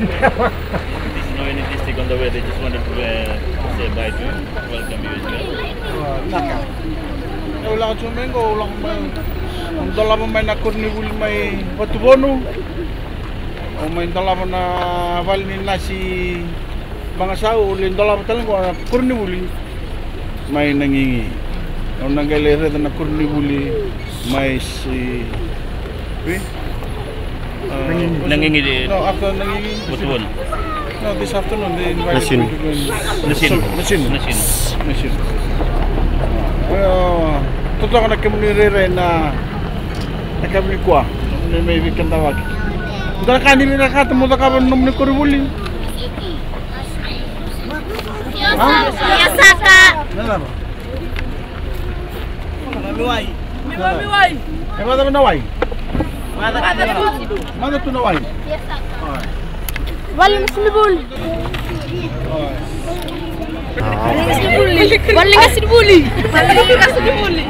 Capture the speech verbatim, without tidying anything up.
This is not any district on the way. They just wanted to uh, say bye to you, welcome you as well. Naka. Au lako tu mai qo, au lako mai. Au dolava mai na koronivuli mai Vatuvonu. Au mai dolava na vale ni nasi Bagasau, au lai dolava tale qo na koronivuli mai Nagigi. Au na qai lai raica na koronivuli mai si... Ui? Uh, Nagigi de... No, after Nagigi. What one? No, this afternoon they invited Nasinu. Me to go and... Nasinu. Nasinu. Nasinu. Nasinu. Uh, totoka na kemuni rairai na, na kemuni kua. Ni mai vei keda vaki. Dua na ka ni vinakata mo cakava na nomuni koronivuli? Ha? Ia saka. Na cava? Mami wai. Mami wai. E vacava na wai? Maca tu na wai. Vale ni sinivuli. Vale ni sinivuli. Vale ni sinivuli.